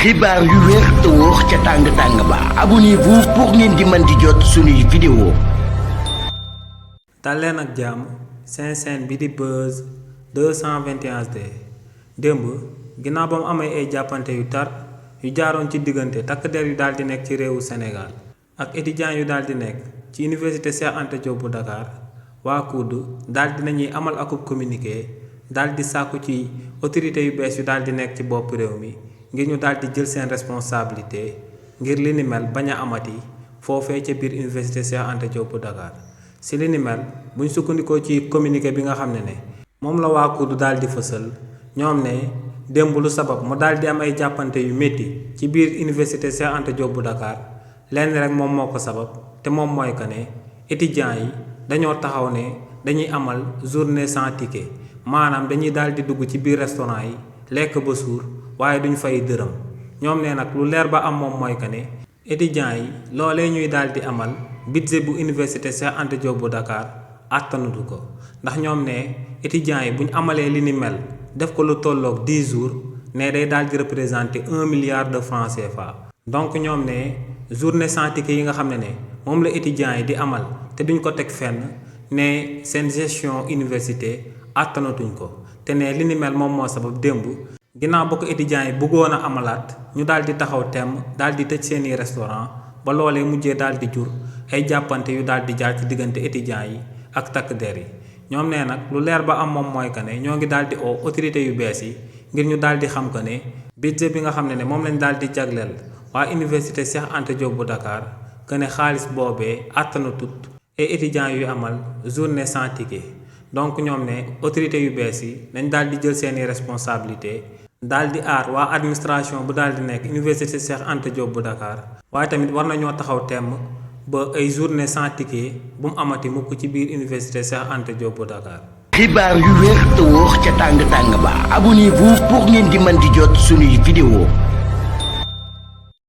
xibaar yu wér te wóor ca tàng ba abonnez-vous pour ngeen di mën di jot suñuy vidéo. dal leen ak jàmm seen chaîne bi di Buzz 221 HD démb ginnaaw ba mu amee ay jàppante yu tar yu jaaroon ci diggante takk der yu daal di nekk ci réewu Sénégal ak étudiants yu daal di nekk ci université Cheikh Anta Diop bu Dakar waa COUD daal di nañuy amal akub communiqué daal di sàkku ci autorités yu bees yu daal di nekk ci bopp réew mi ngir ñu daal di jël seen responsabilité ngir li ni mel bañ a amati foofee ca biir université Cheikh Anta Diop bu Dakar si li ni mel buñ sukkandikoo ci communiqué bi nga xam ne moom la waa COUD daal di fësal ñoom ne démb lu sabab mu daal di am ay jàppante yu métti ci biir université Cheikh Anta Diop bu Dakar lenn rek moom moo ko sabab te moom mooy que ne étudiants yi dañoo taxaw ne dañuy amal journée sans ticket maanaam dañuy daal di dugg ci biir restaurant yi lekk ba suur waaye duñ fay dërëm ñoom ne nag lu leer ba am moom mooy que ne étudiants yi loolee ñuy daal di amal budget bu université Cheikh Anta Diop bu Dakar àttanutu ko ndax ñoom ne étudiants yi buñ amalee li ni mel def ko lu tolloog 10 jours ne day daal di représenter 1 milliard de francs CFA. donc ñoom ne journée sans ticket yi nga xam ne moom la étudiants yi di amal te duñ ko teg fenn ne seen gestion université àttanatuñ ko te ne li ni mel moom moo sabab démb ginnaaw ba ko étudiants yi bëggoon a amalaat ñu daal di taxaw temm daal di tëj seeni restaurant ba loolee mujjee daal di jur ay jàppante yu daal di jaar ci diggante étudiants yi ak takk der yi ñoom nee nag lu leer ba am moom mooy que ne ñoo ngi daal di oo autorités yu bees yi ngir ñu daal di xam que ne budget bi nga xam ne moom lañ daal di jagleel waa université Cheikh Anta Diop bu Dakar que ne xaalis boobee àttana tut ay étudiants yuy amal journée sans ticket donc ñoom ne autorités yu bees yi dañ daal di jël seeni responsabilité daal di aar waa administration bu daal di nekk université Cheikh Anta Diop bu Dakar waaye tamit war nañoo taxaw temm ba ay journée sans ticket bu mu amati mukk ci biir université Cheikh Anta Diop bu Dakar. xibaar yu wér te wóor ca tàng ba abonnez-vous pour ngeen di mën di jot suñuy vidéo.